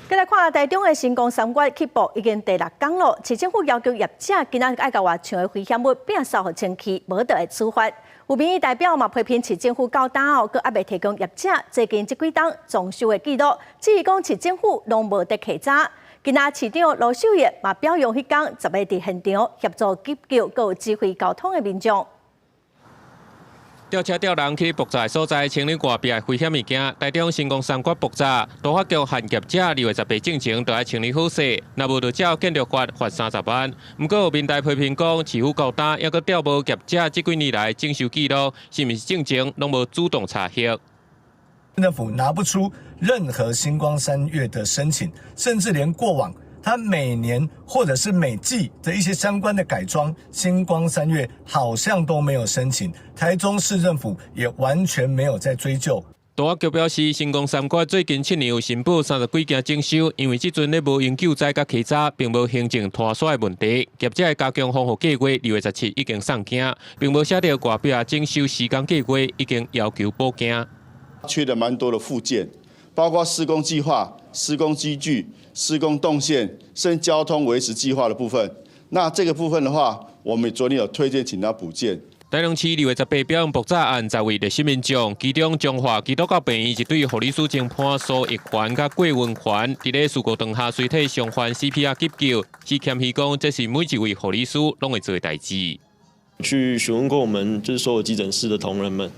繼來看台中的新光三越起爆已經第六工囉，市政府要求業者今仔愛共外牆的危險物摒掃予清氣，無就會處罰。有民意代表嘛批評市政府到今哦，閣猶未提供業者最近這幾冬裝修的記錄，質疑講市政府攏無佇稽查。今仔市長盧秀燕嘛表揚彼工10個佇現場協助急救閣有指揮交通的民眾。吊車吊人去爆炸所在清理外壁危險物件。台中新光三越爆炸，都發局限業者2月18進前就愛清理好勢，若無就照建築法罰30萬。毋過有民代批評講，市府到今猶閣調無業者這幾年來整修記錄，是毋是進前攏無主動查核？政府拿不出任何新光三越的申請，甚至連過往他每年或者是每季的一些相關的改裝，新光三越好像都沒有申請，台中市政府也完全沒有在追究。都發局表示，新光三越最近7年有申報30幾件整修，因為這陣咧無永久災佮稽查，並無行政拖沙的問題。業者的加強防護計劃2月17已經送件，並無寫著外壁整修時間計劃，已經要求補件。缺了蠻多的附件，包括施工計劃、施工機具、施工動線，甚至交通維持計劃的部分。那這個部分的話，我們昨天有推薦請他補件。台中市2月18表揚爆炸案10位熱心民眾，其中彰化基督教病院一對護理師偵判蘇奕凡佮郭文環，佇咧事故當下隨體傷患 CPR 急救，是謙虛講這是每一位護理師攏會做的代誌。去詢問過我們就是所有急診室的同仁們，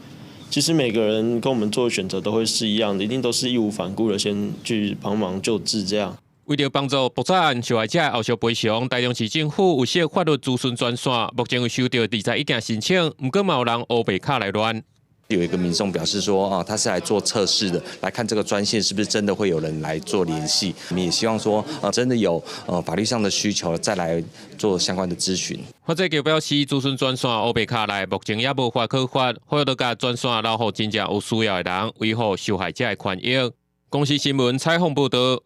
其實每個人跟我們做的選擇都會是一樣的，一定都是義無反顧的先去幫忙救治這樣。為著幫助爆炸案受害者後續賠償，台中市政府有設法律諮詢專線，目前有收到21件申請，毋過嘛有人烏白敲來亂。有一個民眾表示說，啊，他是來做測試的，來看這個專線是不是真的會有人來做聯繫。我們也希望說，真的有法律上的需求，再來做相關的諮詢。法制局表示，諮詢專線烏白敲來，目前也無法可罰，呼籲共專線留予真正有需要的人，維護受害者的權益。公視新聞採訪報導。